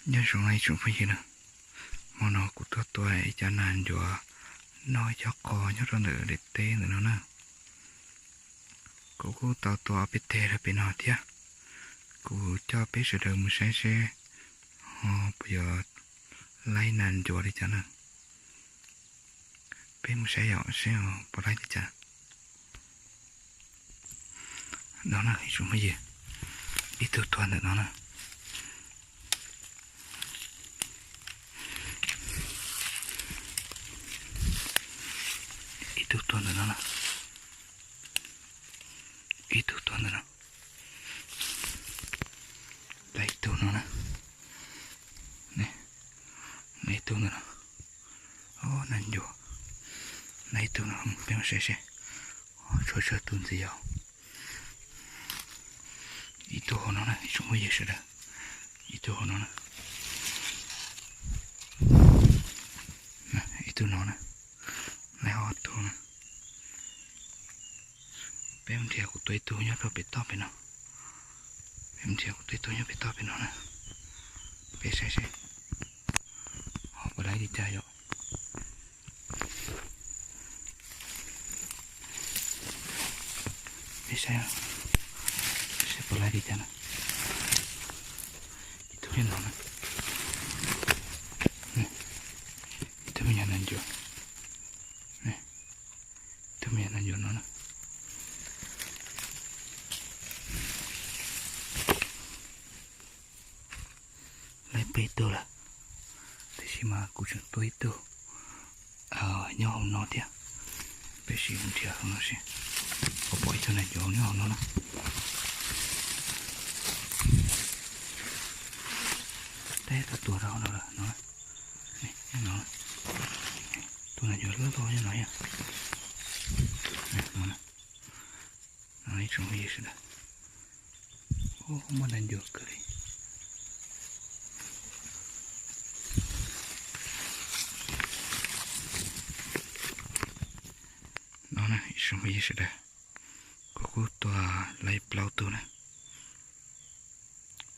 Nyob zoo ib tsoom phooj ywg na, hmo no kuv tuaj tua ib co nas ncuav noj ib co qos nyob rau ntawm daim teb ntawm no na. Kuv kuj tau tua ob peb teg rau pem no thiab. Kuv coj peb sawv daws mus saib seb ho puas yuav laib nas ncuav li cas na. Peb mus saib yom seb puas laib li cas. No na ib tsoom phooj ywg, ib tug tuag ntawm no na. Ib tug tuag ntawm no na. Ib tug tuag ntawm no. Laib ib tug no na. Laib ib tug ntawm no. Nas ncuav. Laib ib tug no, peb mus saib seb. Tshuav tsawg tus ntxiv yom. Ib tug hauv no na ib tsoom phooj ywg sawv daws. Ib tug hauv no na. Ib tug no na. Laib ob tug na. Peb mus nrhiav kuv tua ib tug nyob rau pem toj pem no. Peb mus nrhiav kuv tua ib tug nyob pem toj pem no na. Peb saib seb ho puas laib li cas yom. Peb saib, saib puas laib li cas na. Ib tug nyob no na. Ib tug me nyuam nas ncuav. Ib tug me nyuam nas ncuav no na. Laib peb tug lawm, tiam sis mas kuv tseem tua ib tug nyob hauv no thiab. Peb sim mus nrhiav hauv no seb puas pom ib tug nas ncuav nyob hauv no na. Peb tau tua rau hauv no lawm no. No, tus nas ncuav loj loj nyob no thiab. No, ib tsoom phooj ywg sawv daws, muaj nas ncuav kawg li. No na ib tsoom phooj ywg sawv daws, kuv kuj tua laib plaub tug na.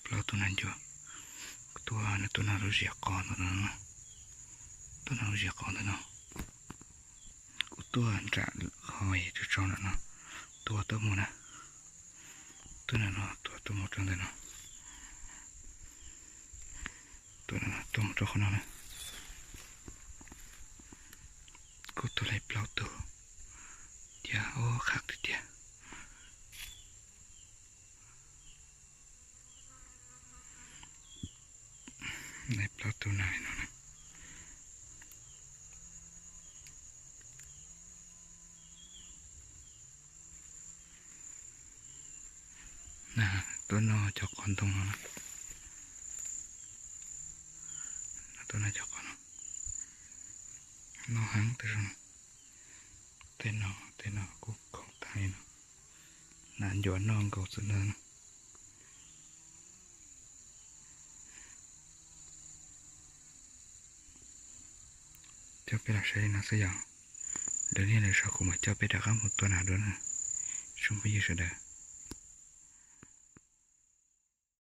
Plaub tug nas ncuav. Kuv tua, tua no lub zia qos ntawm no, tua no lub zia qos ntawm no. Kuv tua nram qhov tso tso ntawm no, tua tuaj mus na. Tua ntawm no, tua tuaj mus rau ntawm no. Tua ntawm no tuaj mus rau qhov no na. Kuj tua laib plaub tug thiab, ua qhab tiag tiag. Laib plaub tug nas no na. Tuaj noj cov qos ntoo no na. Tuaj noj cov qos no. Noj heev tej zaum no. Tej no, tej no kuj khoom tag li no. Nas ncuav noj nkaus txwm ntag no. Coj peb los saib li no xwb yom. Lwm niaj lwm zaus kuv mam coj peb rov qab mus tua nas dua na, tsoom phooj ywg sawv daws.